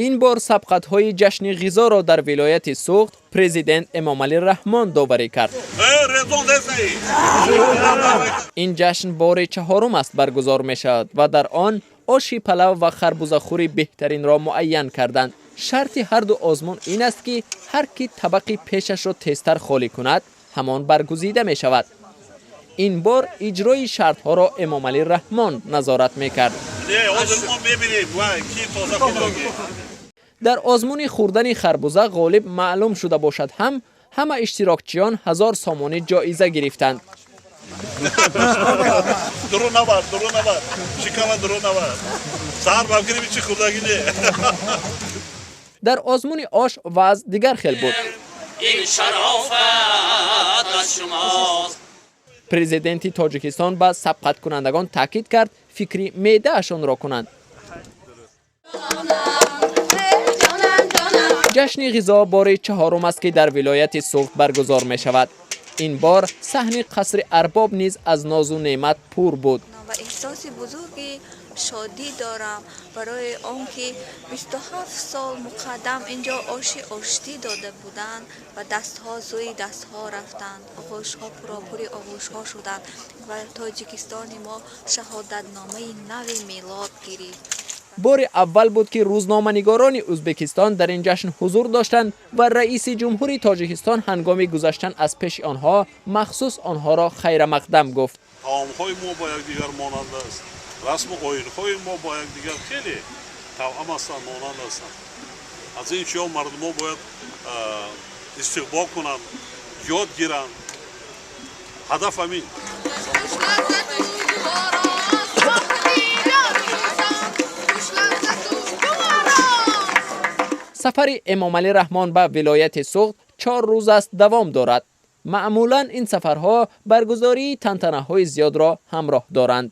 Ин бор сабқатҳои ҷашни ғизоро дар вилояти Суғд президент Эмомалӣ Раҳмон доварӣ кард. Ин ҷашн бори чаҳорум аст баргузор мешавад ва дар он оши палав ва харбузахӯри беҳтаринро муайян карданд. Шарти ҳарду озмун ин аст, ки ҳар ки табақи пешашро тезтар холӣ кунад, ҳамон баргузида мешавад. Ин бор иҷрои шартҳоро Эмомалӣ Раҳмон назорат мекард. Дар озмуни хӯрдани харбуза ғолиб маълум шуда бошад ҳам, ҳама иштирокчиён 1000 сомонӣ ҷоиза гирифтанд. Дуру набар, дуру набар, шикама дуру набар, саҳар бабгирими чи хӯрдагӣ не. Дар озмуни ош вазъ дигар хел буд. Ин шарофат аз шумост. Президенти Тоҷикистон ба сабқаткунандагон таъкид кард, фикри меъдаашонро кунанд. Ҷашни ғизо бори чаҳорум аст, ки дар вилояти Суғд баргузор мешавад. Ин бор саҳни қасри Арбоб низ аз нозу неъмат пур буд. Ва эҳсоси бузурги шодӣ дорам барои он ки 27 сол муқаддам инҷо оши оштӣ дода буданд ва дастҳо сӯи дастҳо рафтанд, оғӯшҳо пуропури оғӯшҳо шуданд ва Тоҷикистони мо шаҳодатномаи нави милод гирифт. Бори аввал буд, ки рӯзноманигорони Ӯзбекистон дар ин ҷашн ҳузур доштанд ва раиси ҷумҳури Тоҷикистон ҳангоми гузаштан аз пеши онҳо махсус онҳоро хайрамақдам гуфт. Таомҳои мо бо якдигар монанд аст, расму оинҳои мо бо якдигар хеле тавъам ҳастанд, монанд ҳастанд. Аз ин чиҳо мардумо бояд истиқбол кунанд, ёд гиранд. Ҳадаф ҳамин. Сафари Эмомалӣ Раҳмон ба вилояти Суғд 4 рӯз аст давом дорад. Маъмулан ин сафарҳо баргузории тантанаҳои зиёдро ҳамроҳ доранд.